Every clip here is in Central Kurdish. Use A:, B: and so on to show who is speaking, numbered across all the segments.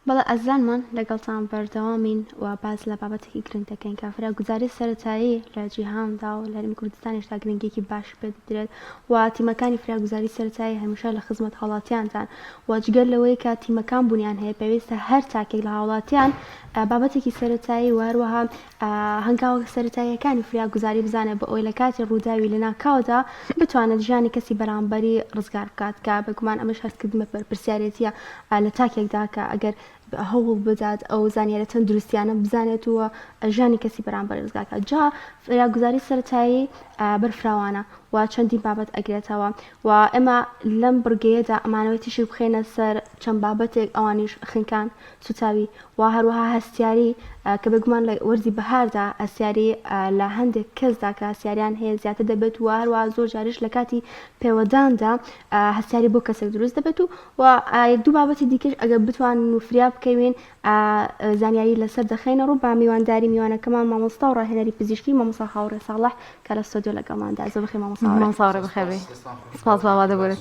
A: بەڵێ ئازیزانمان لەگەڵتان بەردەوامین و باس لە بابەتێکی گرنگ دەکەین کە فریاگوزاری سەرەتایی لە جیهاندا و لە هەرێمی کوردستانیشدا گرنگیەکی باشی پێ دەدرێت و تیمەکانی فریاگوزاری سەرەتایی هەمیشە لە خزمەت هاوڵاتیاندان و جگە لەوەی کە تیمەکان بوونیان هەیە پێویستە هەر تاکێک لە هاوڵاتیان بابەتێکی سەرەتایی و هەروەها هەنگاوە سەرەتاییەکانی فریاگوزاری بزانێت بۆ ئەوەی لە کاتی ڕووداوی لەناکاودا بتوانێت ژیانی کەسی بەرامبەری ڕزگار بکات کە بێگومان ئەمەش هەستکردن بە بەرپرسیارێتیە لە تاکێکدا کە ئەگەر هەوڵ بدات ئەو زانیارە تەندروستیانە بزانێت و ژیانی کەسی بەرامبەر ڕزگار بکات جا فریاگوزاری سەرەتایی بەرفراوانە و چەندین بابەت ئەگرێتەوە و ئێمە لەم بڕگەیەدا ئەمانەوەی تیشک بخەینە سەر چەند بابەتێک ئەوانیش خنکان سوتاوی و هەروەها هەستیاری کە بێگومان لە وەرزی بەهاردا هەستیاری لە هەندێک کەسدا کە هەستیاریان هەیە زیاتر دەبێت و هەروەها زۆر جاریش لە کاتی پێوەداندا هەستیاری بۆ کەسێک دروست دەبێت و و یەک دوو بابەتی دیکەش ئەگەر بتوانین و فریا بکەوین زانیاری لەسەر دەخەینە ڕوو بە میوانداری میوانەکەمان مامۆستا و ڕاهێنەری پزیشکی مامۆستا هاوڕێ ساڵح کە لە ستۆدیۆ لەگەڵماندا زۆر بەخێر مامۆستا هاوڕێ.
B: مامۆستا هاوڕێ بەخێر بێی. سپاس بۆ ئامادەبوونت.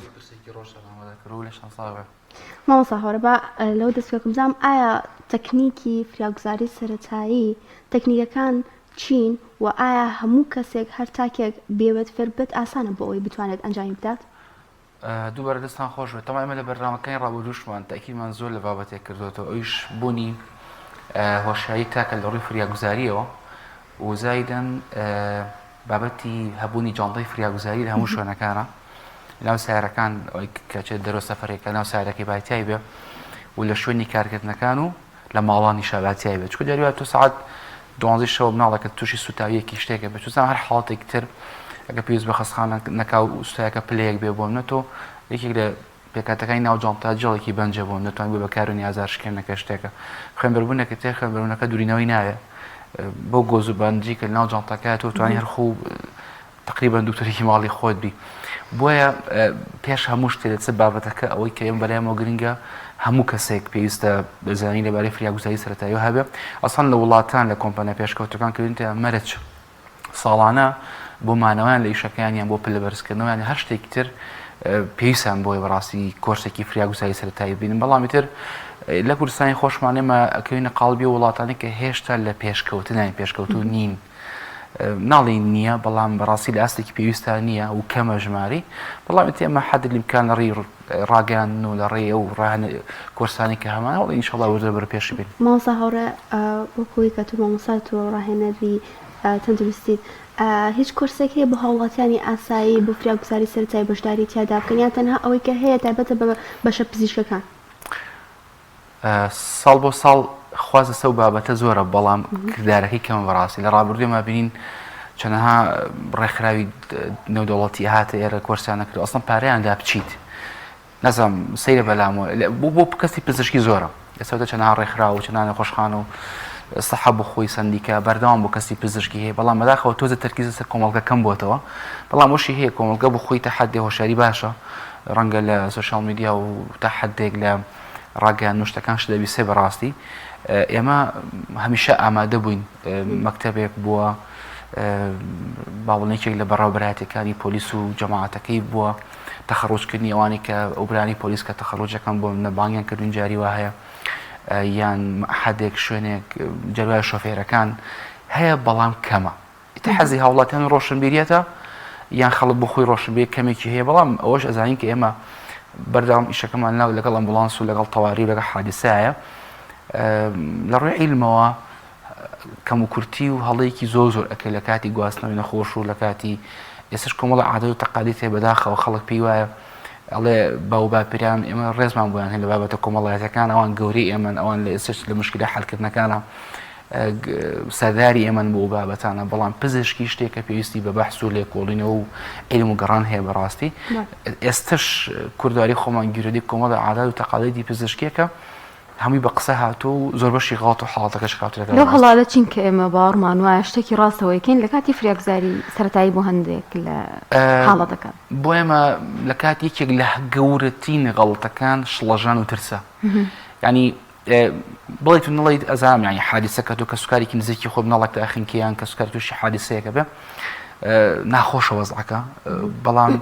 A: مامۆستا هاوڕێ با لەوە دەست پێ بکەم بزانم ئایا تەکنیکی فریاگوزاری سەرەتایی تەکنیکەکان چین و ئایا هەموو کەسێک هەر تاکێک بێوێت فێر بێت ئاسانە بۆ ئەوەی بتوانێت ئەنجامی بدات؟
C: دووبارە دەستان خۆش بێت تەما ئێمە لە بەرنامەکانی ڕابردووشمان تاکیدمان زۆر لە بابەتێک کردوێتەوە ئەویش بوونی هۆشیاری تاکە لە ڕووی فریاگوزاریەوە و زایدەن بابەتی هەبوونی جانتای فریاگوزاری لە هەموو شوێنەکانە ناو سیارەکان ئەوەی کە چێت دەرۆ سەفەرێکە ناو سیارەکەی باتیای بێ و لە شوێنی کارکردنەکان و لە ماڵانی شاباتیای بێت چکە جاری تۆ سعات دوانزەی شەو مناڵەکە تووشی سوتاویەکی شتێکە بێت چوزان هەر حاڵەتێکی تر ئەگە پێویست بە خەستخانە نەکا و سوتایەکە پلەیەک بێ بۆ منە تۆ یەکێک لە پێکهاتەکانی ناو جانتا جێڵێکی بەنجە بۆ نەتوان بێ بەکارونی ئازار شکێنەکە شتێکە خوێنبەربوونەکە تێ خوێنبەربوونەکە دوورینەوەی ناوێ بۆ گۆز و بەنجی کە ناو جانتاکە تۆ توانی هەر خۆ تقریبا دکتۆرێکی ماڵی خۆت بی بۆیە پێش هەموو شتێ لە چ بابەتەکە ئەوەی کە ئێمە بەلایەمەوە گرنگە هەموو کەسێک پێویستە زانانی لەبارەی فریاگوزاری سەرەتاییەوە هەبێ ئەسڵەن لە وڵاتان لە کۆمپانیا پێشکەوتەکان کردنتە مەرج ساڵانە بۆ مانەوەیان لە ئیشەکەیان یان بۆ پلە بەرزکردنەوەیان هەر شتێکی تر پێویستیان بۆیە بەڕاستی کۆرسێکی فریاگوزاری سەرەتایی ببینن بەڵام ئیتر لە کوردستانی خۆشمان ئێمە ئەکەوینە قاڵبی وڵاتانی کە هێشتا لە پێشکەوتنین پێشکەوتوو نین ناڵێین نییە بەڵام بەڕاستی لە ئاستێکی پێویستا نییە و کەمە ژماری بەڵام ئیتر ئێمە حەد الامکان لە ڕێی ڕاگەیاندن و لە ڕێی ئەو ڕاهێن کۆرسانەی کە هەمانە وەڵی ئینشەڵا وردە بەرەو پێشی بین.
A: مامۆستا هاوڕێ وەک ئەوەی کە تۆ مامۆستایت و ڕاهێنەری تەندروستیت هیچ کۆرسێک هەیە بۆ هاوڵاتیانی ئاسایی بۆ فریاگوزاری سەرەتایی بەشداری تیادا بکەن یان تەنها ئەوەی کە هەیە تایبەتە بە بەشە پزیشکەکان؟
C: ساڵ بۆ ساڵ خواست لەسەر ئەو بابەتە زۆرە بەڵام کردارەکەی کەمە بەڕاستی لە ڕابردووی ما بینین چەنەها ڕێکخراوی نێودەوڵەتی هاتە ئێرە کۆرسیان نەکرد ئەسڵەن پارەیان دا بچیت نازانم سەیرە بەلامەوە بۆ بۆ کەسی پزیشکی زۆرە ئێستا چەنەها ڕێکخراو و چەنەها نەخۆشخانە و سەحە بۆ خۆی سەندیکا بەردەوام بۆ کەسی پزیشکی هەیە بەڵام بەداخەوە تۆزە تەرکیز لەسەر کۆمەڵگە کەم بۆتەوە بەڵام وشی هەیە کۆمەڵگە بۆ خۆی تا حدێ هۆشیاری باشە ڕەنگە لە سۆشیال میدیا و تا حدێک لە ڕاگەیاندن و شتەکان شت دەبیسێ بەڕاستی ئێمە هەمیشە ئامادە بووین مەکتەبێک بووە باوڵێن یەکێک لە بەڕێوەبەرایەتەکانی پۆلیس و جەماعەتەکەی بووە تەخەڕوجکردنی ئەوانەی کە ئەو برانی پۆلیس کە تەخەڕوجەکەن بۆ نەبانگیان کردوین جاری وا هەیە یان حدێک شوێنێک جەروای شۆفێرەکان هەیە بەڵام کەمە ئیتر حەزی هاوڵاتیان ڕۆشنبیریەتە یان خەڵک بۆ خۆی ڕۆشنبیر کەمێکی هەیە بەڵام ئەوەش ئەزانین کە ئێمە بەردەوام ئیشەکەمان ناو لەگەڵ ئەمبولانس و لەگەڵ تەواری و لەگەڵ حادیسایە لە ڕووی عیلمەوە کەم و کورتی و هەڵەیەکی زۆر زۆر ئەکرێت لە کاتی گواستنەوەی نەخۆش و لە کاتی ئێستش کۆمەڵە عادەت و تەقالیت هەیە بەداخەوە خەڵک پێی وایە ئەڵێ باو باپیران ئێمە ڕێزمان بۆیان هەیە لە بابەتە کۆمەڵایەتەکان ئەوان گەورەی ئێمەن ئەوان لە ئێستش لە مشکلە حلکردنەکانە سەرداری ئێمەن بۆ ئەو بابەتانە بەڵام پزیشکی شتێکە پێویستی بە بەحس و لێکۆڵینەوە و عیلم و گەڕان هەیە بەڕاستی ئێستش کورداری خۆمان گیرۆدەی کۆمەڵە عادات و تەقالیدی پزیشکیەکە هەمووی بە قسە هاتووە و زۆر بەشی غەڵەت و حاڵەتەکەش خراپتر دەکات
B: لەو هەڵالە چین کە ئێمە باوەڕمان وایە شتێکی ڕاستەوە یەکەین لە کاتی فریاگوزاری سەرەتایی بۆ هەندێک لە حاڵەتەکان.
C: بۆ ئێمە لە کاتی یەکێک لە گەورەترین غەڵەتەکان شڵەژان و ترسە یعنی بڵیت و نڵیت ئەزانم یعنی حادیسەکە تۆ کەسوکارێکی نزیکی خۆ مناڵەکە ئەخنکێ یان کەسوکار تووشی حادیسەیەکە بێ ناخۆشە وەزعەکە بەڵام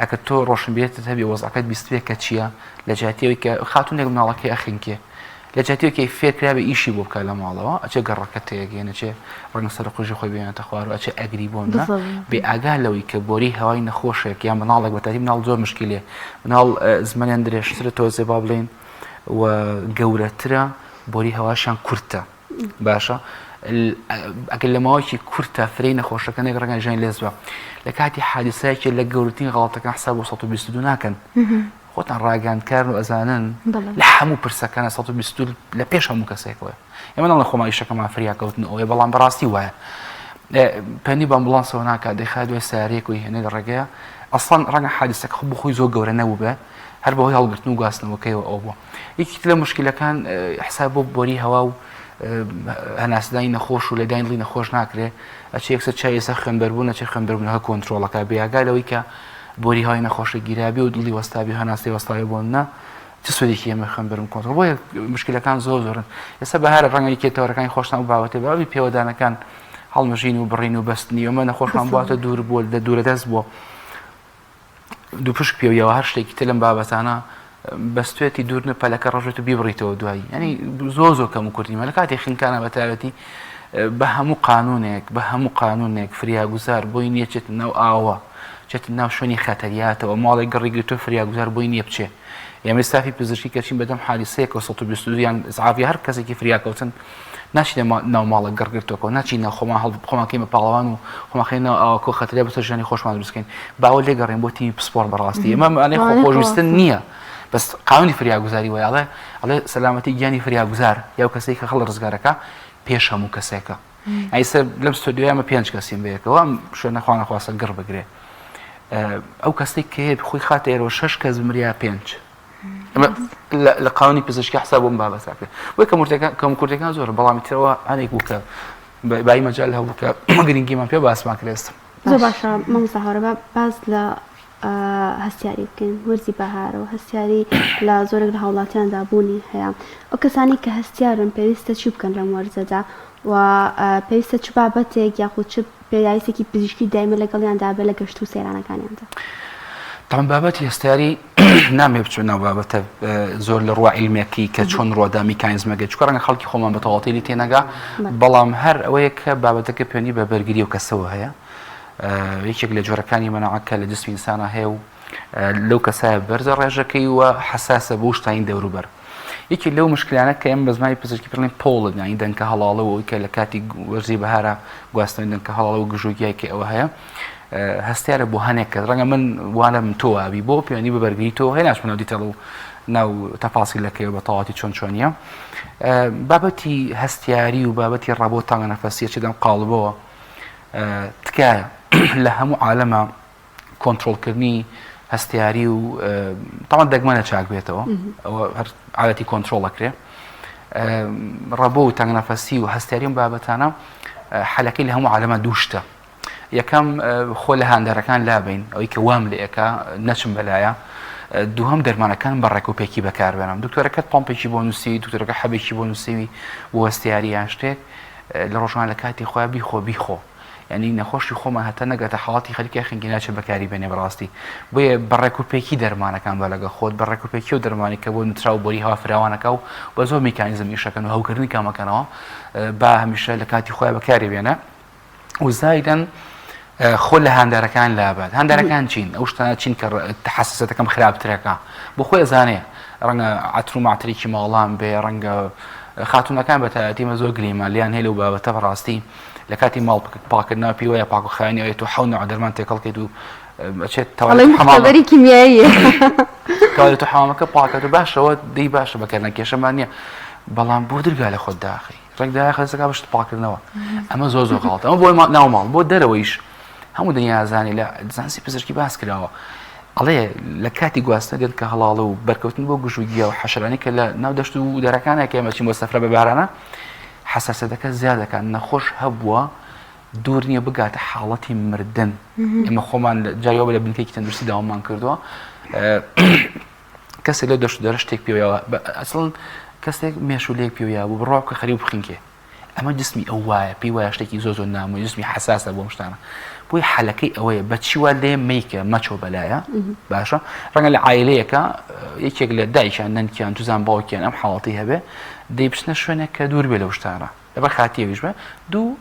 C: ئەگەر تۆ ڕۆشنبیرێتت هەبێ وەزعەکەت بیستبێ کە چییە لە جیاتی ئەوەی کە خاتونێک مناڵەکەی ئەخنکێ. لە جیاتیەکەی فێر کرابێ ئیشی بۆ بکات لە ماڵەوە ئەچێ گەڕەکە تێگەێنە چێ ڕەنگە سەر قوژی خۆی بێنێتە خوار و ئەچێ ئەگری بۆ منە بێ ئاگا لەوەی کە بۆری هەوای نەخۆشێک یان مناڵێک بەتاتی مناڵ زۆر مشکلێ مناڵ زمانیان درێژترە تۆزێ با بڵێین و گەورەترە بۆری هەواشیان کورتە باشە ئەگەر لە ماوەیەکی کورتە فرەی نەخۆشەکە نێک ڕەنگە ژیان لێز بە لە کاتی حادیسایەکی لە گەورەترین غەڵەتەکان حساب بۆ 122 ناکەن خۆتان ڕاگەیاندکارن و ئەزانن لە هەموو پرسەکانە 122 لە پێش هەموو کەسێکەوە ئێمە ناڵێن خۆمان ئیشەکەمان فریاکەوتن ئەوەیە بەڵام بەڕاستی وایە پەنی بە ئەمبولانسەوە ناکات دەیخات دوای سیارەیەک و هێنێ لە ڕێگەیە ئەسڵەن ڕەنگە حادیسەکە خۆ بۆ خۆی زۆر گەورە نەبوو بێ هەر بەهۆی هەڵگرتن و گواستنەوەکەیەوە ئەو بووە یەکێک لە مشکلەکان حساب بۆ بۆری هەوا و هەناسەدانی نەخۆش و لێدانی دڵی نەخۆش ناکرێ ئەچێ یەکسەر چای ئێستا خوێنبەربوون ئەچێ خوێنبەربوونەکە کۆنترۆڵەکە بێئاگا لەوەی کە بۆری هەوای نەخۆشە گیرابێ و دڵی وەستابێ و هەناسەی وەستاوێ بۆ نە چ سوودێکی ئێمە خوێنبەرم کۆنترۆڵ بۆیە مشکلەکان زۆر زۆرن ئێستا بەهارە ڕەنگە یەکێ تەوەرەکانی خۆشتان و باوەتێ باوی پێوەدانەکان هەڵمژین و بڕین و بەستنی ئەمە نەخۆشمان بواتە دوور بووە لە دوورە دەست بووە دووپشک پێویەوە هەر شتێکی تر لەم بابەتانە بەستێتی دوور نە پەلەکە ڕژێت و بیبڕیتەوە دوایی ینی زۆر زۆر کەم و کورتیمە لە کاتی خنکانە بە تایبەتی بە هەموو قانونێک بە هەموو قانونێک فریاگوزار بۆی نییە چێت ناو ئاوە چێت ناو شوێنی خەتەریاتەوە ماڵێک گڕی گرتو فریاگوزار بۆی نییە بچێ ئێمە ستافی پزیشکی کەچین بەدەم حادیسەیەک و 122 یان ئیسعاف هەر کەسێکی فریاکەوتن ناچینە ناو ماڵە گڕگرتوەکەوە ناچین ناو خۆمان هەڵ خۆمان کەین بە پاڵەوان و خۆمان خەینە ناو ئاوەکەوە خەتەرە بەسەر ژیانی خۆشمان دروست کەین باوە لێگەڕێن بۆ تیمی پسپۆڕ بەڕاستی ئێمە ئەمانەی خۆ خۆشویستن نییە بەس قانونی فریاگوزاری وایە ئەڵێ ئەڵێ سەلامەتی گیانی فریاگوزار یا ئەو کەسەی کە خەڵک ڕزگارەکە پێش هەموو کەسێکە ئەیسە لەم ستۆدیۆیە ئەمە پێنج کەسین بەیەکەوە ئەم شوێنە خوا نەخواستە گڕ بگرێ ئەو کەسێک کە خۆی خاتە ئێرەوە شەش کەس بمریا پێنج لە قانونی پزیشکی حساب بۆم بابەت کرد بۆی کەمورتەکان کەم کورتەکان زۆر بەڵام ترەوە ئەنێک بوو کە بای مەجال هەبوو کە گرنگیمان پێ باسمان کرد
A: زۆر باشە مامۆستا هاوڕێ با باس لە هەستیاری بکەین وەرزی بەهارە و هەستیاری لە زۆرێک لە هاوڵاتیاندا بوونی هەیە ئەو کەسانی کە هەستیارن پێویستە چی بکەن لەم وەرزەدا و پێویستە چ بابەتێک یاخود چ پێداویستێکی پزیشکی دایمە لەگەڵیاندا بێت لە گەشت و سەیرانەکانیاندا؟
C: تەبعەن بابەتی هەستیاری نامەوێت بچمە ناو بابەتە زۆر لە ڕووە عیلمیەکەی کە چۆن ڕووەدا میکانیزمەکەی چونکە ڕەنگە خەڵکی خۆمان بە تەواوەتی لێی تێنەگا بەڵام هەر ئەوەیە کە بابەتەکە پەیوەندی بە بەرگری و کەسەوە هەیە یەکێک لە جۆرەکانی مەناعە کە لە جسمی ئینسانە هەیە و لەو کەسایە بەرزە ڕێژەکەی و حەساسە بۆ شتانی دەوروبەر. یەکێک لەو مشکلانە کە ئێمە بە زمانی پزیشکی پێڵێن pollen یانی دەنکە هەڵاڵە و ئەوەی کە لە کاتی وەرزی بەهارە گواستنەوەی دەنکە هەڵاڵە و گژوگیای کە ئەوە هەیە هەستیارە بۆ هەنێک کەس ڕەنگە من وانە من تۆ وابی بۆ پەیوەندی بە بەرگری تۆ هەیە ناچمە ناو detail و ناو تەفاسیلەکەی بە تەواتی چۆن چۆنیە بابەتی هەستیاری و بابەتی ڕەبۆ تەنگە نەفەسیە چ دەم قاڵبەوە تکایە لە هەموو عالەمە کۆنترۆڵکردنی هەستیاری و تاوان دەگمەنە چاک بێتەوە ئەوە هەر عادەتی کۆنترۆڵ ئەکرێ ڕەبۆ و تەنگنەفەسی و هەستیاری و بابەتانە حەلەکەی لە هەموو عالەمە دوو شتە یەکەم خۆ لە هاندەرەکان لابین ئەوەی کە وام لە ئێکا نەچم بەلایە دووهەم دەرمانەکان بە ڕێک و پێکی بەکاربێنم دکتۆرەکەت پمپێکی بۆ نووسی دکتۆرەکە حەبێکی بۆ نووسیوی بۆ هەستیاری یان شتێک لە ڕۆژان لە کاتی خۆیان بیخۆ بیخۆ یانی نەخۆشی خۆمان هەتا نەگاتە حاڵەتی خەریکە خنکی ناچێت بەکاری بێنێ بەڕاستی بۆیە بە ڕێک و پێکی دەرمانەکان بە لەگە خۆت بە ڕێک و پێکی و دەرمانی کە بۆ نوتراو بۆری هەوا فراوانەکە و بە زۆر میکانیزم ئیشەکەن و هەوکردنی کامەکەنەوە با هەمیشە لە کاتی خۆیان بەکاری بێنە و زایدەن خۆ لە هاندەرەکان لابات هاندەرەکان چین ئەو شتانە چین کە حەساسەتەکەم خراپترەکە بۆ خۆی ئەزانێ ڕەنگە عەتر و ماترێکی ماڵان بێ ڕەنگە خاتونەکان بە تایبەتی زۆر گلیمان لیان هەیە لەو بابەتە بەڕاستی لە کاتی ماڵ پاکردنەوە پێی وایە پاک و خاوێنی ئەوێت و حەو نەوع دەرمان تێکەڵ کەیت و ئەچێت
B: ئەڵێ مختبەری کیمیاییە
C: تەوالێت و حەمامەکە پاکەت و باشەوە دەی باشە بەکارنە کێشەمان نییە بەڵام بۆ درگا لە خۆت داخی ڕێک داخە دەستەکە بەشت پاکردنەوە ئەمە زۆر زۆر غەڵەتە ئەمە بۆ ناو ماڵ بۆ دەرەوەیش هەموو دنیا زانی لە زانستی پزیشکی باس کراوە ئەڵێ لە کاتی گواستنە دێت کە هەڵاڵە و بەرکەوتن بۆ گژ و گیا و حەشرانی کە لە ناو دەشت و دەرەکانە کە ئێمە چین بۆ سەفرە بە بارانە حەساسیەتەکە زیاد دەکات نەخۆش هەبووە دوور نییە بگاتە حاڵەتی مردن ئێمە خۆمان جاری لە بنکێکی تەندروستی داوامان کردووە کەسێک لە دەشت دەرە شتێک پێوە ئەسڵ کەسێک مێشولەیەک پێوە بوو بڕوا کە خەریب بخینکێ. ئەمە جسمی ئەو وایە پێی وایە شتێکی زۆر زۆر نامۆی جسمی حساسە بۆ شتانە بۆی حەلەکەی ئەوەیە بەچی وا لێ مەیکە مەچۆ بەلایە باشە ڕەنگە لە عایلەیەکە یەکێک لە دایکیان نەنکیان توزان باوکیان ئەم حاڵەتی هەبێ دەی بچنە شوێنێک کە دوور بێ لەو شتانە لەبەر خاتیەویش بە دوو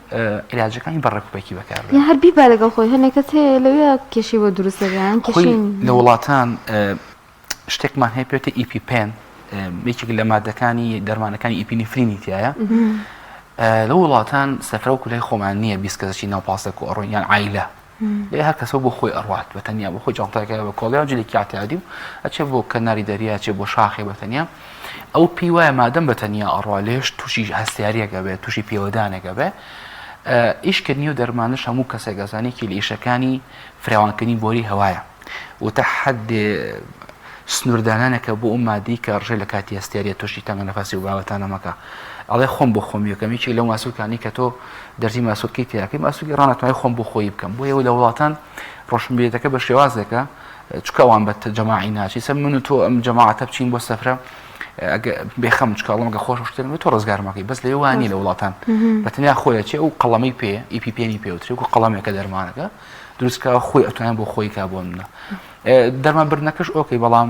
C: عیلاجەکانی بە ڕێکوپێکی بەکار
B: یا هەر بیبا لەگەڵ خۆی هەنێک کەس هەیە لەوێ کێشەی بۆ دروست دەبێ یان
C: کێشەی لە وڵاتان شتێکمان هەیە پێتە EpiPen یەکێک لە مادەکانی دەرمانەکانی ئیپینیفرینی تایە لە وڵاتان سەفرە و کولای خۆمان نییە 20 کەسەکی ناو پاسێک و ئەڕۆین یان عیلە لێ هەر کەسەوە بۆ خۆی ئەڕوات بە تەنیا بۆ خۆی جانتاکە بە کۆڵیان جلێکی عتیادی و ئەچێ بۆ کەناری دەریا چێ بۆ شاخێ بە تەنیا ئەو پێی وایە مادەم بە تەنیا ئەڕوا لێش تووشی هەستیاریەکە بێت تووشی پێوەدانێکە بێ ئیشکردنی و دەرمانش هەموو کەسێک ئەزانێکی لە ئیشەکانی فراوانکردنی بۆری هەوایە و تا حەدێ سنووردانانێکە بۆ ئەو مادەی کە ڕژێ لە کاتی هەستیاریە تووشی تەنگە نەفەسی و بابەتانە مەکە ئەڵێ خۆم بۆ خۆم یەکەم یەکێک لەو ماسولکانی کە تۆ دەرزی ماسولکەی تیاکەی ماسولکی ڕانەتوانێت خۆم بۆ خۆی بکەم بۆ ئێوە لە وڵاتان ڕۆشنبیرێتەکە بە شێوازێکە چکە ئەوان بە جەماعی ناچی سەر من و تۆ ئەم جەماعەتە بچین بۆ سەفرە بێخەم چکاڵم گە خۆش شتێن تۆ ڕزگارمەکەی بەس لەوێ وانی لە وڵاتان بە تەنیا خۆیە چێ ئەو قەڵەمەی پێ EpiPen ی پێوترێ و قەڵەمێکە دەرمانەکە دروستکراوە خۆی ئەتوانێت بۆ خۆی کا بۆ منە دەرمان بردنەکەش okay بەڵام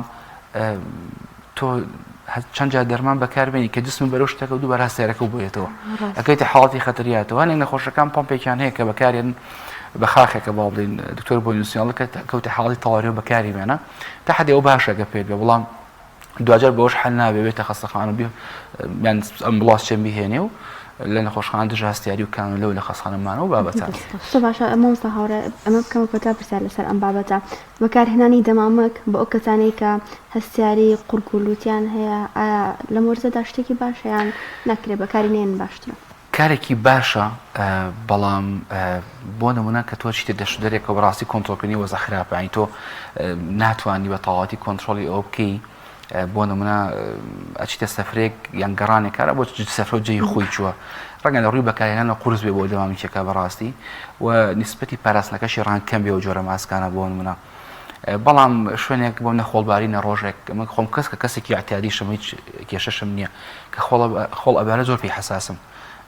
C: تۆ چەند جار دەرمان بەکاربێنی کە جسم بەرەو شتەکە و دووبارە هەستیارەکە و بۆیەتەوە ئەکەیتە حاڵەتی خەتەریاتەوە هەنێک نەخۆشەکان پمپێکیان هەیە کە بەکارێن بە خاخێکە با بڵین دکتۆر بۆی نووسیاڵ کە کەوتە حاڵی تەواریەوە بەکاری بێنە تا حدی ئەو باشە گە پێت بێ بەڵام دواجار بەوەش حل نابێ بێتە خەستەخانە بێ یان ئەمبڵاس چێن بهێنێ و لە نەخۆشخانە دژە هەستیاری و کانولە و لە خەستخانەمانەوە بابەتە.
A: زۆر باشە مامۆستا هاوڕێ ئەمە بکەمە کۆتا پرسیار لەسەر ئەم بابەتە بەکارهێنانی دەمامک بۆ ئەو کەسانەی کە هەستیاری قوڕگ و لوتیان هەیە ئایا لەم وەرزەدا شتێکی باشە یان ناکرێ بەکاری نەیەنن باشترە؟
C: کارێکی باشە بەڵام بۆ نمونە کە تۆ چیتە دەشتودەرێکەوە بەڕاستی کۆنترۆڵکردنی وەزع خراپە یانی تۆ ناتوانانی بە تەواوەتی کۆنترۆڵی ئەوە بکەی بۆ نمونە ئەچیتە سەفرێک یان گەڕانێک کارە بۆ سەفرە و جێی خۆی چووە ڕەنگە لە ڕووی بەکارهێنانە قورس بێ بۆ دەمامکێکە بەڕاستی و نیسبەتی پاراستنەکەشی ڕەنگ کەم بێ و جۆرە ماسکانە بۆ نمونە بەڵام شوێنێک بۆ نەخۆڵباری نە ڕۆژێک من خۆم کەس کە کەسێکی اعتیادیشم هیچ کێشەشم نییە کە خۆڵ خۆڵ ئەبارە زۆر پێی حەساسم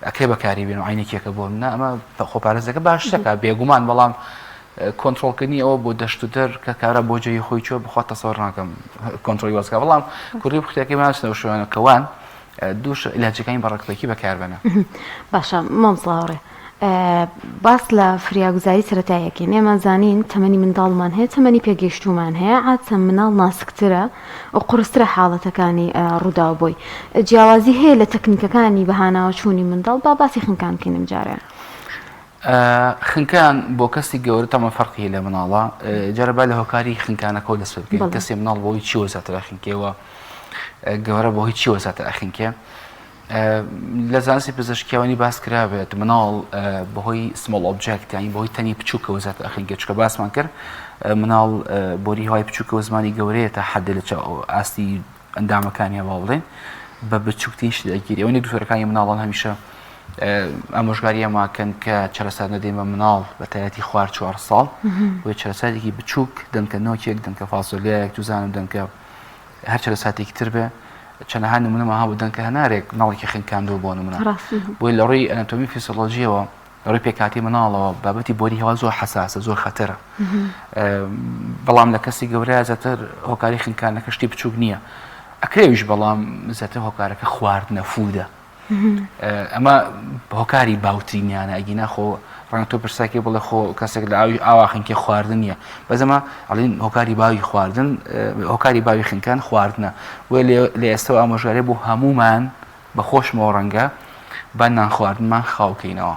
C: ئەکرێ بەکاری بێن و عینێکێکە بۆ منە ئەمە خۆپارێزەکە باشەکە بێگومان بەڵام کۆنترۆڵکردنی ئەوە بۆ دەشت و دەر کە کارە بۆ جێی خۆی چوە بخوا تەسەوەر ناکەم کۆنترۆڵی وەزکە بەڵام کوردی بختەکەی ماچنەوە شوێنەکەوان دووش عیلاجەکانی بە ڕێکوپێکی بەکاربەنە.
B: باشە مامۆستا هاوڕێ باس لە فریاگوزاری سەرەتاییەکەین ئێمە زانین تەمەنی منداڵمان هەیە تەمەنی پێگەیشتوومان هەیە عادەتەن مناڵ ناسکترە و قورسترە حاڵەتەکانی ڕووداو بۆی جیاوازی هەیە لە تەکنیکەکانی بەهاناوە چوونی منداڵ با باسی خنکان بکەین ئەم جارەیە.
C: خنکان بۆ کەسی گەورە تەمە فەرقی لە مناڵە جارە با لە هۆکاری خنکانەکەەوە دەست پێ بکەین کەسی مناڵ بۆی چیوە زیاتر ئەخنکێوە گەورە بۆ هی چیوە زیاتر ئەخنکێ لە زانستی پزیشکیەوەنی باس کرابێت مناڵ بەهۆی small object یانی بەهۆی تەنی بچووکەوە زیاتر ئەخنکێ چکە باسمان کرد مناڵ بۆری هەوای بچووکەوە زمانی گەورەیە تا حدێ لە ئاستی ئەندامەکانی با بڵێن بە بچووکترین شت ئەگیری ئەوەی دکتۆرەکانی مناڵان هەمیشە ئامۆژگاری ئەماکەن کە چەرەسات نەدەین بە مناڵ بە تایەتی خوار چوار ساڵ بۆیە چەرەساتێکی بچووک دەنکە نۆکێک دەنکە فاسۆلیایەک توزانم دەنکە هەر چەرەساتێکی تر بێ چەنەها نمونەمان هەبوو دەنکە هەنارێک مناڵێکی خنکاندووە بۆ نمونە بۆیە لە ڕووی ئەناتۆمی فیسۆلۆژیەوە لە ڕووی پێکهاتەی مناڵەوە بابەتی بۆری هەوا زۆر حەساسە زۆر خەتەرە بەڵام لە کەسی گەورە زیاتر هۆکاری خنکانەکە شتی بچووک نییە ئەکرێویش بەڵام زیاتر هۆکارەکە خواردنە food ە ئەمە هۆکاری باوترینیانە ئەگینا خۆ ڕەنگە تۆ پرساکی بڵێ خۆ کەسێک لە ئاوی ئاوا خنکێ خواردن نییە بەزەمە ئەڵین هۆکاری باوی خواردن هۆکاری باوی خنکان خواردنە بۆیە لە ئێستەوە ئامۆژگاری بۆ هەمومان بە خۆشمەوە ڕەنگە با نان خواردنمان خاو کەینەوە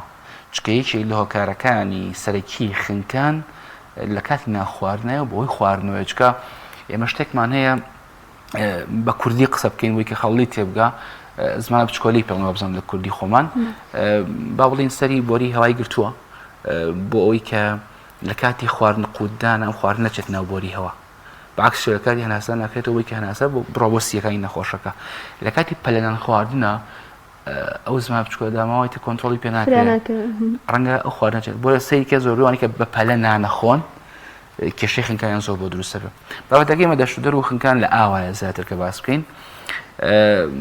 C: چکە یەکێک لە هۆکارەکانی سەرەکی خنکان لە کاتی نان خواردنەوە بۆی خواردنەوەی چکە ئێمە شتێکمان هەیە بە کوردی قسە بکەین بۆی کە خەڵی تێبگا زمانە بچکۆلی پێڵەوە بزانم لە کوردی خۆمان با بڵین سەری بۆری هەوای گرتووە بۆ ئەوەی کە لە کاتی خواردن قوتدان ئەم خواردن نەچێت ناو بۆری هەوا بەعکس لە کاتی هەناسە ناکرێتەوە بۆی کە هەناسە بۆ بڕۆ بۆ سیەکانی نەخۆشەکە لە کاتی پەلەنان خواردنە ئەو زمان بچکۆ داماوەی تە کۆنترۆڵی پێ ناکرێت ڕەنگە ئەو خواردنە چێت بۆیە سەیرکە زۆربەی کە بە پەلە نانەخۆن کێشەی خنکانیان زۆر بۆ دروستە بێ بابەتەکەی مە دەشت دەر و خنکان لە ئاوایە زیاتر کە باس بکەین.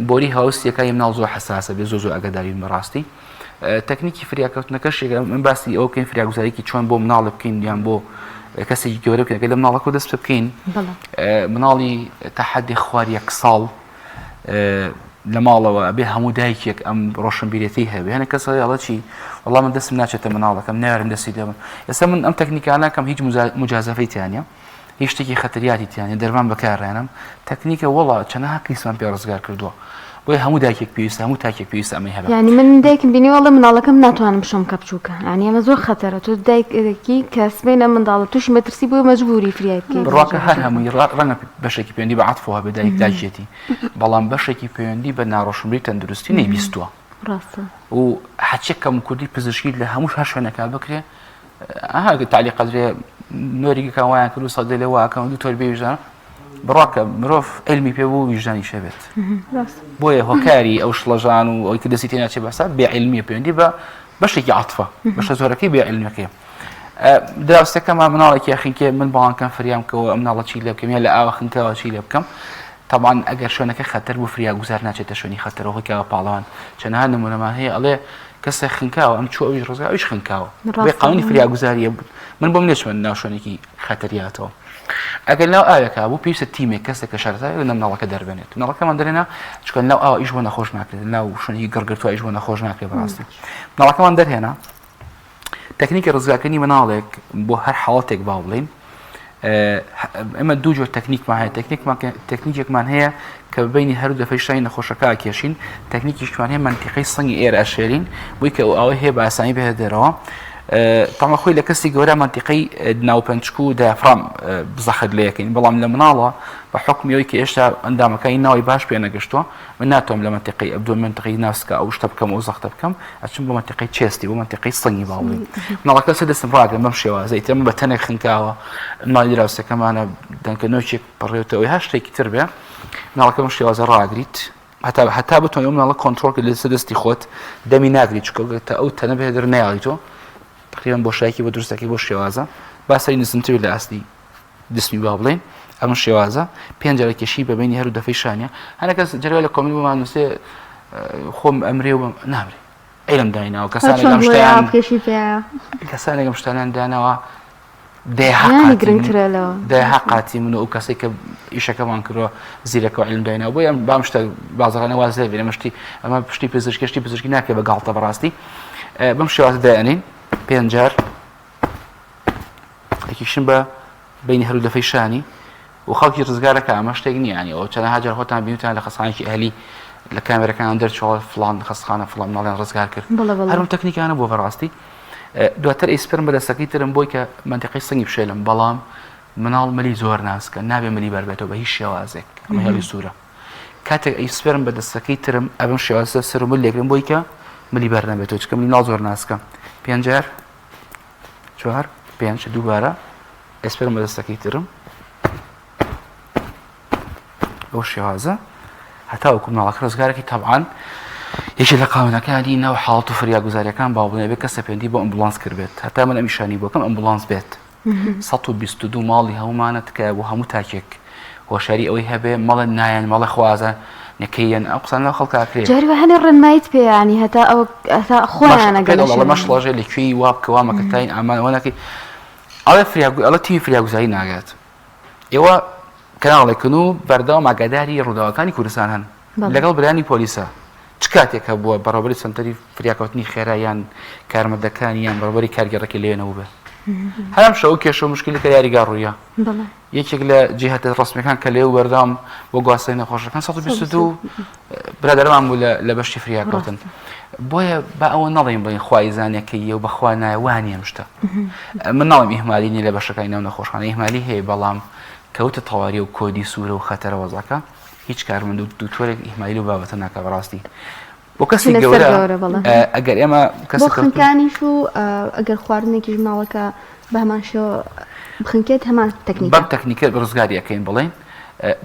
C: بۆری هاوسیەکانی مناڵ زۆر حساسە بێ زۆ زۆر ئەگەدارین بەڕاستی تەکنیکی فریاکەوتنەکەش من باسی ئەوە بکەین فریاگوزاریکی چۆن بۆ مناڵ بکەین یان بۆ کەسێکی گەورە بکەین لە مناڵەکە دەست پێ بکەین مناڵی تا حەدی خوار یەک ساڵ لە ماڵەوە ئەبێ هەموو دایکێک ئەم ڕۆشنبیرێتی هەبێ هەنە کەس هەیە چی وەڵام من دەستم ناچێتە مناڵەکەم نارم دەستی دەبم ئێستا من ئەم تەکنیکانە کەم هیچ مجازەفەی تیانە هیچ شتێکی خەتریاتی تیانە دەرمان بەکارێنم تەکنیکە وەڵا چەنەها کەیسمان پێ ڕزگار کردووە بۆیە هەموو دایکێک پێویستە هەموو تاکێک پێویستە ئەمەی هەبێ.
B: یانی من دایکم بینی وەڵێ مناڵەکەم ناتوانم بشۆم کە بچوکە یانی ئەمە زۆر خەتەرە تۆ دایکێکی کە سبەینە منداڵە تووشی مەترسی بووە مەجبوری فریای بکەی
C: بڕواکە هەر هەمووی ڕەنگە بەشێکی پەیوەندی بە عەتفەوە هەبێ دایک دایکێتی بەڵام بەشێکی پەیوەندی بە ناڕۆشنبیری تەندروستی نەیبیستووە
B: ڕاستە
C: و هەرچی کەم کوردی پزیشکی لە هەموو هەر شوێنەکە بکرێ ئەها تعلیق قەدرێ نۆریگەکان وایان کرد و سەدێ لێ واکەن و دوو تۆر بێ ویژدان بڕواکە مرۆڤ علمی پێ بوو ویژدانیش هەبێت بۆیە هۆکاری ئەو شڵەژان و ئەوی کە دەستی تێناچێ بەسا بێ علمیە پەیوەندی بە بەشێکی عاتفە بەشە زۆرەکەی بێ علمیەکەی دراوسەکەمان مناڵێکی خنکێ من باوانکەم فریام کەەوە ئەم مناڵە چی لێ بکەم یا لە ئاوە خنکەوە چی لێ بکەم طبعا ئەگەر شوێنەکە خەتەر بوو فریا گوزار ناچێتە شوێنی خەتەرەوە خۆی کاوە پاڵەوان چەندها نمونەمان هەیە ئەڵێ کەسێک خنکاوە ئەم چوو ئەویش ڕزگا ئەویش خنکاوە بێ قانونی فریاگوزاریە من بۆم نێچمە ناو شوێنێکی خەتەریاتەوە ئەگەر ناو ئاوێکا بوو پێویستە تیمێک کەسێک کە شارەزایە لە مناڵەکە دەربێنێت مناڵەکەمان دەرێنا چونکە ناو ئاو ئیش بۆ نەخۆش ناکرێت ناو شوێنی گڕگرتووە ئیش بۆ نەخۆش ناکرێت بەڕاستی مناڵەکەمان دەرهێنا تەکنیکی ڕزگارکردنی مناڵێک بۆ هەر حاڵەتێک با بڵین ئێمە دوو جۆر تەکنیکمان هەیە تەکنیکمان تەکنیکێکمان هەیە کە بینی هەر دەفەی شای نەخۆشەکە کێشین تەکنیکیشمان هەیە منتیقی سنگی ئێرە ئەشێرین بووی کە ئەو ئاوەی هەیە بە ئاسانی بێتە دەرەوە تەمە خۆی لە کەسی گەورە مەنتیقەی ناوپەنچک و دیافرام زەخت لێ یەکەین بەڵام لە مناڵە بە حوکمی ئەوەی کە ئێشتا ئەندامەکانی ناوی باش پێ نەگەشتووە من ناتوانم لە مەنتیقەی ئەبدۆ مەنتیقەی ناسکە ئەو شتە بکەم ئەو زەختە بکەم ئەچم بۆ مەنتیقەی chest ی بۆ مەنتیقەی سنگی با بڵێین مناڵەکە سەر دەستم ڕاگرم بەم شێوازە ئیتر من بە تەنێک خنکاوە ماڵی دراوسێکەمانە دەنکە نۆکێک پەڕێتەوەی هەر شتێکی تر بێ مناڵەکە بەم شێوازە ڕاگریت هەتا هەتا بتوانانی ئەو مناڵە کۆنترۆڵ کرد لەسەر دەستی خۆت دەمی ناگری چونکە تا ئەو تەنە بێ دەر نایاڵی تۆ تقریبا بۆشایەکی بۆ دروست دەکەی بۆ شێوازە با سەری نزمتر لە ئاستی جسمی با بڵێن ئەم شێوازە پێنج جارە کێشی بە بینی هەر دەفەی شانە هەنە کەس جەرە لە comment بۆمان نووسێ خۆم ئەمرێ و نامرێ عیلم دایناوە کەسانێک ئەم شتیان کەسانێک ئەم شتانیان داناوە دەیەها قاتی من و ئەو کەسێک کە ئیشەکەمان کردووە زیرەکە و علم دایناوە بۆیە بام شتە بازرانە واز لێ بێنە شتی ئەمە پشتی پزیشکی شتی پزیشکی ناکرێ بە گاڵتە بەڕاستی بەم شێوازە دایانین پێنج جار یەکیشم بە بینی هەرو دەفەی شانی و خەڵکی ڕزگارەکە ئەمە شتێک نییە ینی ئەوە چەنەها جار خۆتان بینیتان لە خەسانێکی ئەهلی لە کامێرەکان دەرچووە فڵان خەستخانە فڵان ماڵیان ڕزگار کرد هەرم تەکنیکانە بۆ بەڕاستی دواتر ئەیسپرم بە دەستەکەی ترم بۆی کە مەنتیقەی سنگی بشێلم بەڵام مناڵ ملی زۆر ناسکە نابێ ملی بەربێتەوە بە هیچ شێوازێک ئەمە هێڵی سوورە کاتێک ئەیسپرم بە دەستەکەی ترم ئەبم شێوازە سەر و مل لێگرم بۆی کە ملی بەر نەبێتەوە چکە ملی مناڵ زۆر ناسکە پێنجار چوار پێنج دووبارە ئەیسپرم بە دەستەکەی ترم بەو شێوازە هەتاوەکو مناڵەکە ڕزگارەکەی تەبعاان یەکێ لە قاونەکانی ناو حاڵەت و فریاگوزاریەکان باو بڵێ بێ کەسە پێندی بۆ ئەمبولانس کردبێت هەتا من ئەمیشانی بۆکەم ئەمبولانس بێت 122 ماڵی هەمومانە تکایە بۆ هەموو تاکێک هۆشاری ئەوەی هەبێ مەڵێ نایەن مەڵێ خوازە نەکەیەن ئەو قسان لەو خەڵکا کرێ
B: جاری وە هەنێ ڕێنماییت پێ ینی هەتا ئەو هەتا خۆیان ئەگەن
C: ئەڵێ مەشڵەژێ لە کوێی وا بکە وا مەکە تاین ئامان ئەوە نەکەی ئەڵێ فریاگو ئەڵێ تیمی فریاگوزاری ناگات ئێوە کەناڵێکن و بەردەوام ئاگاداری ڕووداوەکانی کوردستان هەن لەگەڵ برانی پۆلیسە چ کاتێک هەبووە بەڕێوەبەری سەنتەری فریاکەوتنی خێرا یان کارمەندەکانی یان بەڕێوەبەری کارگێڕەکەی لەوێ نەبووبێ هەر ئەم شەو کێشە و مشکلێکە یاریگا ڕوویە یەکێک لە جیهتە ڕسمیەکان کە لێو بەردەوام بۆ گواستنەوەی نەخۆشەکان 122 برادەرمان بوو لە بەشی فریاکەوتن بۆیە با ئەوە نەڵێین بڵێین خوای زانێکەیە و بەخوا نایە وا نییە ئەم شتە من ناڵێم ئیهمالی نییە لە بەشەکانی ناو نەخۆشخانە ئیهمالی هەیە بەڵام کەوتە تەواری و کۆدی سوورە و خەتەرە وەزعەکە هیچ کارمەند و دکتۆرێک ئیهمالی لەو بابەتە ناکا بەڕاستی بۆ کەسی گەورە ئەگەر ئێمە
A: کەس خنکانیش و ئەگەر خواردنێکیش مناڵەکە بە هەمان شێوە بخنکێت هەمان تەکنیک
C: بەم تەکنیکە ڕزگاری ئەەکەین بڵێن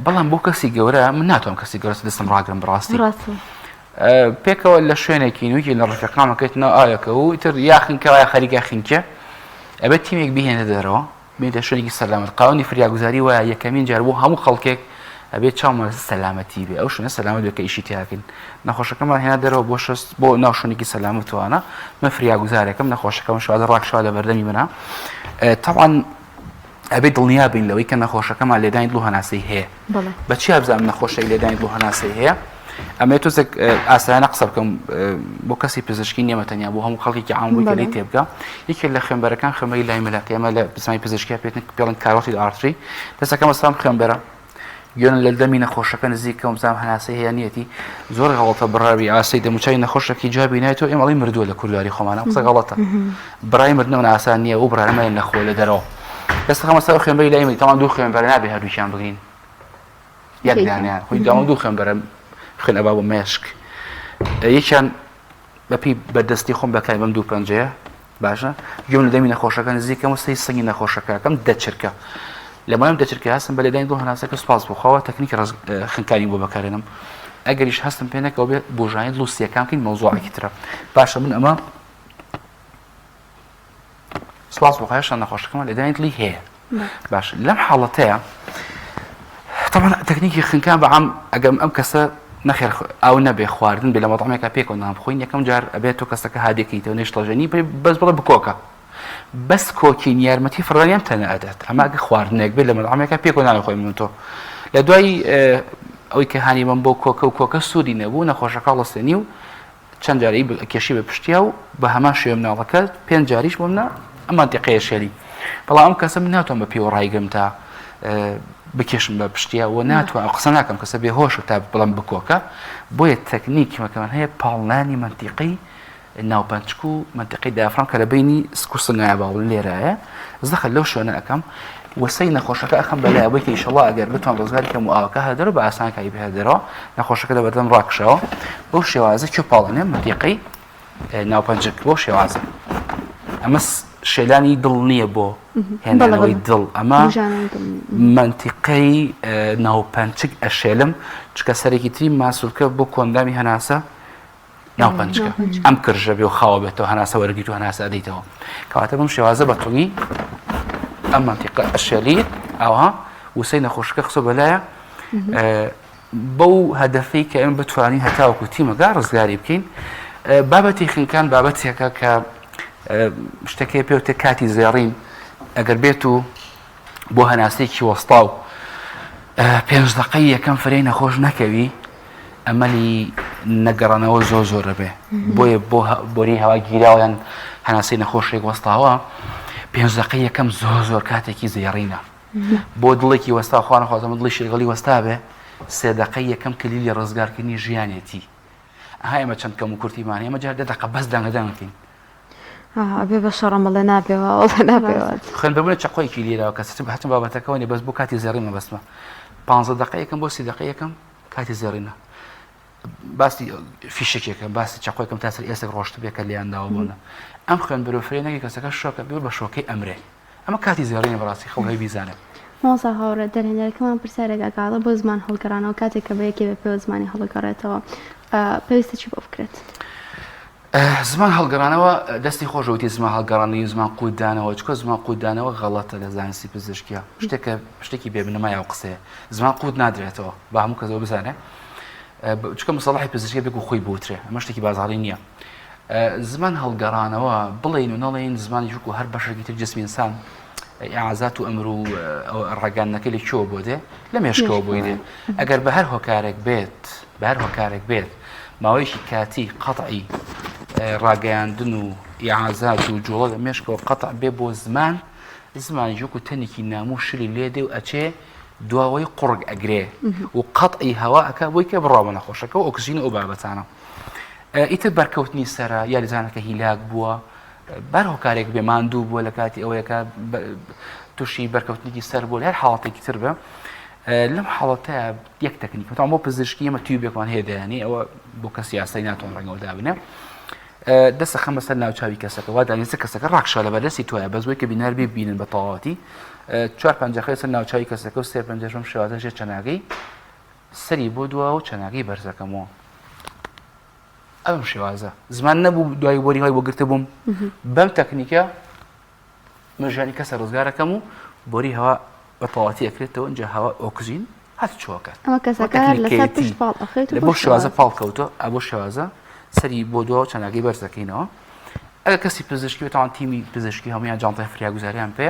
C: بەڵام بۆ کەسی گەورە من ناتوانم کەسی گەورە دەستم ڕاگرم بەڕاستی پێکەوە لە شوێنێکی نوکی لە ڕفیقامەکەیت ناو ئاوێکە و ئیتر یا خنکەوە یا خەریکە خنکێ ئەبێت تیمێک بهێنێتە دەرەوە بێتە شوێنێکی سەلامەت قاونی فریاگوزاری وایە یەکەمین جار بۆ هەموو خەڵکێک ئەبێ چاومان لەسەر سەلامەتی بێ ئەو شوێنە سەلامەت بێ کە ئیشی تیاکەین نەخۆشەکەمان هێنا دەرەوە بۆ شەست بۆ ناو شوێنێکی سەلامەتوانە من فریاگوزارێکم نەخۆشەکەم شوازە ڕاکشاوە لە بەردەمی منە تەبعەن ئەبێ دڵنیا بین لەوەی کە نەخۆشەکەمان لێدانی دڵ و هەناسەی هەیە بە چیا بزانم نەخۆشێک لێدانی دڵ و هەناسەی هەیە ئەمێ تۆزێک ئاسایانە قسە بکەم بۆ کەسی پزیشکی نییە تەنیا بۆ هەموو خەڵکێکی عام بووی کە لێی تێبگا یەکێک لە خوێنبەرەکان خوێنبەری لای ملەکە ئێمە لە زمانی پزیشکیا پێتن پێڵن carotid artery دەستەکەم ئەسام خوێنبەرە گوێن لە دەمی نەخۆشەکە نزیکەوە بزانم هەناسەی هەیە نیەتی زۆر غەڵەتە بڕاوی ئاسەی دەموچاوی نەخۆشەکی جوابی نایەتەوە ئێمە ئەڵێین مردووە لە کوردواری خۆمانە قسە غەڵەتە برای مردنەوە ئاسان نییە و برایمە نەخۆ لە دەرەوە دەست خەمە سەر خوێنبەری لای من تەمان دوو خوێنبەرە نابێ هەردووکیان بگرین یەک دانیان خۆی داوە دوو خوێنبەرە خوێن ئەبا بۆ مێشک یەکیان بەپی بەردەستی خۆم بەکاری بەم دوو پەنجەیە باشە گوێم لە دەمی نەخۆشەکە نزیکەم و سەی سنگی نەخۆشەکەکەم دەچرکە لە مایم دەچرکە هەستم بە لێدانی دڵ هەناسەکە سوپاس بۆ خوا تەکنیکی خنکانی بۆ بەکارێنم ئەگەریش هەستم پێ نەکەوە بێ بۆژانی دڵ و سیەکان بکەین مەوزوعێکی ترە باشە من ئەمە سپاس بۆ خوا هێشتا نەخۆشەکەمان لێدانی دڵی هەیە باش لەم حاڵەتەیە طبعا تەکنیکی خنکان بە عام ئەگەم ئەم کەسە نەخێر ئاو نەبێ خواردن بێ لە مەطعمێکا پێکەوە نان بخۆین یەکەم جار ئەبێت تۆ کەسەکە هادێکەیتەوە نەیشڵەژێنی بەس بڵێ بکۆکە بەس کۆکین یارمەتی فڕانیان تەنە ئەدات ئەمە ئەگە خواردنێک بێت لە مەطعمێکا پێکەوە نان خۆی من تۆ لە دوای ئەوەی کە هانی بەم بۆ کۆکە و کۆکە سوودی نەبوو نەخۆشەکە هەڵەسێنی و چەند جارەی کێشی بە پشتیا و بە هەمان شێوە مناڵەکە پێنج جاریش بۆ منە ئەم مەنتیقەیە شێلی بەڵام ئەم کەسە من ناتوانم بە پێوە ڕایگرم تا بکێشم بە پشتیا و ناتوانم قسە ناکەم کەسە بێهۆش تا بڵم بکۆکە بۆیە تەکنیکی مەکەمان هەیە پاڵنانی مەنتیقی ناوپەنچک و مەنتیقی diaphragm کە لە بینی سک و سنگایە باڵ لێرایە زەخت لەو شوێنە ئەەکەم وەسەی نەخۆشەکە ئەخەم بەلای بۆی کە ئیشەڵا ئەگەر بتوان ڕزگاری کەم و ئاوەکە هەدەرەوە بە ئاسانکاری بێ هەدەرەوە نەخۆشەکە لە بەردەم ڕاکشاوە بەو شێوازە کوێ پاڵەنێ مەنتیقەی ناوپەنجک بەو شێوازە ئەمە شێلانی دڵ نییە بۆ هێنانەوەی دڵ ئەمە مەنتیقەی ناوپەنچک ئەشێلم چکە سەرێکی تری ماسولکە بۆ کۆندامی هەناسە ناو پەنجکە ئەم کرژە بێ و خاوە بێتەوە هەناسە وەرگیت و هەناسە ئەدەیتەوە کەواتە بەم شێوازە بە تونی ئەم مەنتیقە ئەشێلیت ئاوها وسەی نەخۆشەکە خسۆ بەلایە بەو هەدەفەی کە ئێمە بتوانین هەتاوەکو تیمەکە ڕزگاری بکەین بابەتی خنکان بابەتێکە کە شتەکەی پێوتە کاتی زێڕین ئەگەر بێت و بۆ هەناسەیەکی وەستاو پێنج دەقەی یەکەم فرەی نەخۆش نەکەوی ئەمەلی نەگەڕانەوە زۆر زۆر دەبێ بۆیە بۆ بۆری هەوا گیراوە یان هەناسەی نەخۆشێک وەستاوە پێنج دەقەی یەکەم زۆر زۆر کاتێکی زێڕینە بۆ دڵێکی وەستا خوانە خوازەمە دڵی شێگەڵی وەستا بێ سێ دەقەی یەکەم کلیلی ڕزگارکردنی ژیانێتی ئەها ئێمە چەند کەم و کورتیمان ئێمە جار دە دەقە بەس دەنگە دەنگەکەین
B: ئەبێ بە شەڕم بڵێ نابێ وڵێ نابێ
C: خوێن ببنە چەقۆیەکی لێراوە کە سچم هەچم بابەتەکەەوە نیە بەس بۆ کاتی زێڕین مەبەستمە پ دقە یەکەم بۆ سی دقە یەکەم کاتی زێڕینە باسی فیشەکێکە باسی چەقۆیەکەم تا سەر ئێسک ڕۆشت بێ کە لێیان داوە بۆنە ئەم خوێن بەرەو نەگەی کەسەکە شۆکە بێ بە شۆکەی ئەمرێ ئەمە کاتی زێڕینە بەڕاستی خەڵک هەیە بیزانێت.
A: مامۆستا هاوڕێ دەرهێنەرەکەمان پرسیارێک ئەکا ئەڵێ بۆ زمان هەڵگەڕانەوە کاتێک کە بە یەکێ بە پێوە زمانی هەڵەگەڕێتەوە پێویستە چی بۆ بکرێت؟
C: زمان هەڵگەڕانەوە دەستی خۆش وتی زمان هەڵگەڕانەوەی زمان قوتدانەوە چکە زمان قوتدانەوە غەڵەتە لە زانستی پزیشکیە شتێکە شتێکی بێ بنەمای ئەو قسەیە زمان قوت نادرێتەوە با هەموو کەسەوە بزانێ چکە مسەڵحی پزیشکی بێک و خۆی بوترێ ئەمە شتێکی بازاڕی نییە زمان هەڵگەڕانەوە بڵێن و نەڵێن زمانی وەکو هەر بەشێکی تر جسمی ئینسان ئازات و ئەمر و ڕاگەیاندنەکەی لە کوێوە بۆ دێ لە مێشکەوە بۆی دێ ئەگەر بە هەر هۆکارێک بێت بە هەر هۆکارێک بێت ماوەیەکی کاتی قەتعی ڕاگەیاندن و ئیعازات و جوڵە لە مێشکەوە قەتع بێ بۆ زمان زمانی وەکو تەنێکی ناموو شلی لێ دێ و ئەچێ دواوەی قوڕگ ئەگرێ و قەتعی هەوا ئەکا بۆی کە بڕوا بە نەخۆشەکە و ئۆکسجین و ئەو بابەتانە ئیتر بەرکەوتنی سەرە یاریزانەکە هیلاک بووە بەر هۆکارێک بێ ماندوو بووە لە کاتی ئەوەیەکە تووشی بەرکەوتنێکی سەر بوو هەر حاڵەتێکی تر بە لەم حاڵەتە یەک تەکنیک بۆ پزیشکی ئێمە tube ێکمان هەیە دەیانی ئەوە بۆ کەسی یاسای ناتوان ڕەنگەوە دابنێ دەستە خەمە سەر ناوچوی کەسەکە وا دانیسە کەسەکە ڕاکشا لە بەردەستی توایە بەس بۆی کە بینار بێ بینن بە تەواوەتی چوار پەنجەخەی سەر ناوچوی کەسەکە و سێ پەنجەش بەم شێوازە ژێر چەناگەی سەری بۆ دوا و چەناگەی بەرزەکەمەوە ئەم شێوازە زمان نەبوو دوای بۆری هەوای بۆ گرتبووم بەم تەکنیکە من ژیانی کەسە ڕزگارەکەم و بۆری هەوا بە تەواتی ئەکرێتەوە اینجا هەوا ئۆکسجین هات چۆکە
A: ئەمە کەسەکە لەسەر پشت پاڵ ئەخەیت
C: لە بۆ شێوازە پاڵ کەوتۆ ئە بۆ شێوازە سەری بۆ دوا و چەناگەی بەرز دەکەینەوە ئەگەر کەسی پزیشکی بێتوان تیمی پزیشکی هەمویان جانتای فریاگوزاریان پێ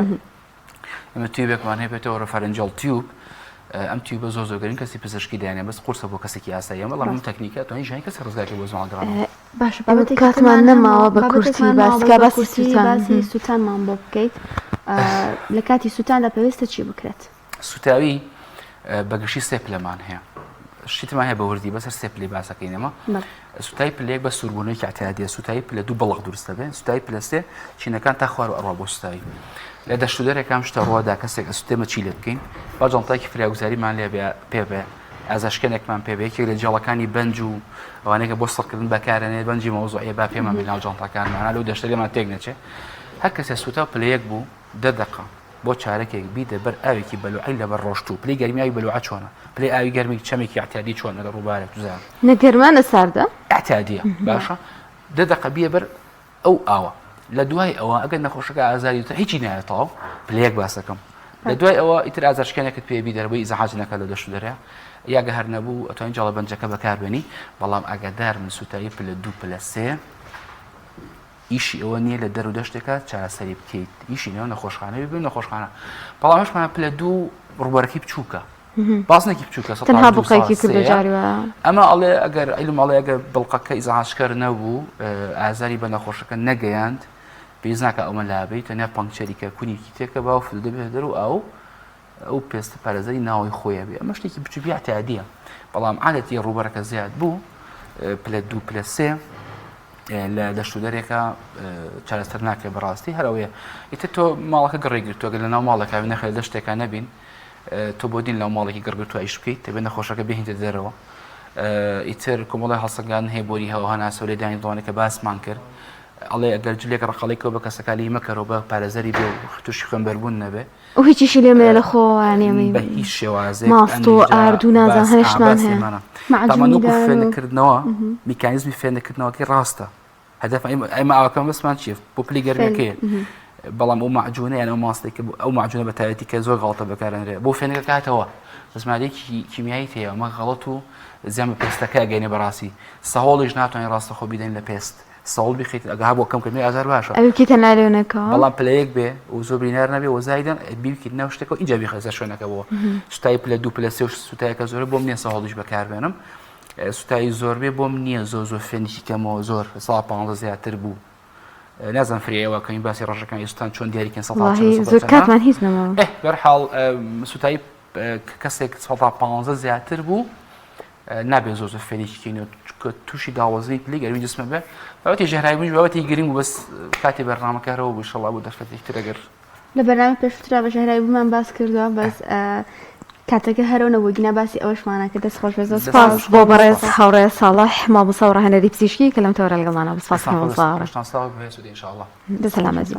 C: ئێمە tube ێکمان هەیە پێتەوە oropharyngeal tube ئەم tube ە زۆر زۆر گرنگ کەسی پزیشکی دایانێ بەس قورسە بۆ کەسێکی ئاسایی بەڵام ئەم تەکنیکە توانی ژیانی کەسی ڕزگار بۆ زمان گەڕانەوە
A: باشە بابەتێکی
B: کاتمان نەماوە بە کورتی باس کە باسی سووتان
A: باسی سووتانمان بۆ بکەیت لە کاتی سووتاندا پێویستە چی بکرێت؟
C: سوتاوی بە گشتی سێ پلەمان هەیە شتمان هەیە بە وردی بەسەر سێ پلی باسەکەین ئەمە سوتای پلەیەک بە سووربوونەوەی اعتیادیە سوتایی پلە دوو بەڵق دروست دەبێت سوتایی پلە سێ چینەکان تا خوار و ئەڕوا بۆ سوتایی لە دەشت و دەرێکام شتە ڕوەدا کەسێک ئەسوتێمە چی لێ بکەین با جانتایەکی فریاگوزاریمان لێ پێ بێ ئازارشکێنێکمان پێ بێ یەکێک لە جێڵەکانی بەنج و ئەوانەیە کە بۆ سڕکردن بەکارەنێت بەنجی مەوزوعیە با پێمان بێ ناو جانتاکانمان لەو دەشتە لێمان تێک نەچێ هەر کەسێ سوتا و پلە یەک بوو دە دەقە بۆ چارەکێک بیدە بەر ئاوێکی بەلوعەی لەبەر ڕۆشتوو. پلەی گەرمی ئاوی بەلوعە چۆنە؟ پلەی ئاوی گەرمی چەمێکی ئیعتیادی چۆنە لە ڕووبارێک دوزار؟
B: نە گەرمە نە ساردە.
C: ئیعتیادیە باشە دە دەقە بیە بەر ئەو ئاوە لە دوای ئەوە ئەگەر نەخۆشەکە ئازاری تر هیچی نایەت تەواو پلە یەک باسەکەم لە دوای ئەوە ئیتر ئازارشکێنێکت پێ بیدەر بۆی ئیزعاج نەکە لە دەشت و دەرێ یاگە هەر نەبوو ئەتوانی جاڵە بەنجەکە بەکاربێنی بەڵام ئاگادار من سوتایی پلە دوو پلە سێ ئیشی ئەوە نییە لە دەر و دەشتێکا چارەسەری بکەیت ئیشی نێو نەخۆشخانە بێ نەخۆشخانە بەڵام هەشمان پلە دوو ڕووبەرەکەی بچووکە بازنێکی بچووکە
B: تەنها بڵقێکی کردو جاری وایە
C: ئەمە ئەڵێ ئەگەر عیلم ئەڵێ ئەگەر بڵقەکە ئیزعاجکەر نەبوو ئازاری بە نەخۆشەکە نەگەیاند پێویست ناکە ئەومە لابەی تەنیا puncture ی کە کونێکی تێکە باو فلو دەبێت دەر و ئاو ئەو پێستە پارێزەری ناوەوەی خۆی هەبێ ئەمە شتێکی بچووکی اعتیادیە بەڵام عادەتی ڕووبەرەکە زیاد بوو پلە دوو پلە سێ لە دەشت و دەرێکە چارەسەر ناکرێت بەڕاستی هەرەوەیە ئیتر تۆ ماڵەکە گڕی گرتووە گەر لەناو ماڵێکا نەخێر دەشتێکا نەبین تۆ بۆ دین لەو ماڵێکی گڕگرتووە ئیش بکەیت دەبێت نەخۆشەکە بهێنیتە دەرەوە ئیتر کۆمەڵی هەڵسەنگان هەیە بۆری هەوا هەناسە و لێدانی دڵانێک کە باسمان کرد ئەڵێ ئەگەر جلێک ڕەقەڵی کەوە بە کەسەکە لێی مەکەرەوە بە پارێزەری بێ و تووشی خوێنبەربوون نەبێ
B: و هیچیشی لێ مەیە لە خۆوە یانی ئەمەی
C: بە هیچ شێوازێک
B: ماست و ئارد و نازانم هەر شتمان هەیە
C: تامان وەکو فێنکردنەوە میکانیزمی فێنکردنەوەکەی ڕاستە هەدەف ئێمە ئاوەکەم بەسمان چیە بۆ پلی گەرمەکەی بەڵام ئەو مەعجونە یان ئەو ماستێک کە ئەو مەعجونە بە تایبەتی کە زۆر غەڵەتە بەکارئەنرێ بۆ فێنکە کاتەوە بەس مادەیەکی کیمیایی تێیە ئەمە غەڵەت و زیان بە پێستەکە ئەگەینێ بەڕاستی سەهۆڵیش ناتوانین ڕاستەخۆ بیدەین لە پێست سەوڵ بیخیت ئەگە هەبوو کەم کردنەوەی ئازار باشە
B: ئەوی بکەیتە نالێونەکەوە
C: بەڵام پلە یەک بێ و زۆر برینار نەبێ و زایدن بیبکەیت ناو شتێکەوە ئینجا بیخە سەر شوێنەکە بۆ سوتایی پلە دوو پلە سێ و سوتایەکە زۆرە بۆم نییە سەهۆڵیش بەکاربێنم سوتایی زۆر بێ بۆم نییە زۆر زۆر فێنکی کەمەوە زۆر ساڵ 15 زیاتر بوو نازان فریەوە کەین باسی ڕژەکانی سوتان چۆن دیاریکەن سە
B: زۆر کاتمان هیچ نەماوە
C: بەرحاڵ سوتایی کەسێک سەدا 15 زیاتر بوو نابێت زۆر زۆر فێریکی کەین و چونکە تووشی داوەزینی پلەی گەرمی جسمە بێ بابەتی ژەهراوی بابەتی گرنگ بوو بەس کاتی بەرنامەکە هەرەوە بوو ئینشەڵا بۆ دەرفەتێکی تر ئەگەر
A: لە بەرنامەی پێشووترا بە ژەهراوی بوومان باس کردووە بەس کاتەکە هەرەوە نەبوو گینا باسی ئەوەشمانە کرد دەست خۆش بێت زۆر
B: سپاس بۆ بەڕێز هاوڕێ ساڵح مامۆستا و ڕاهێنەری پزیشکی کە لەم تەوەرە لەگەڵمانە بوو سپاس مامۆستا هاوڕێ
C: دەستان ساغ بێت سوودی ئینشاءاللە
B: بە سەلامەتی.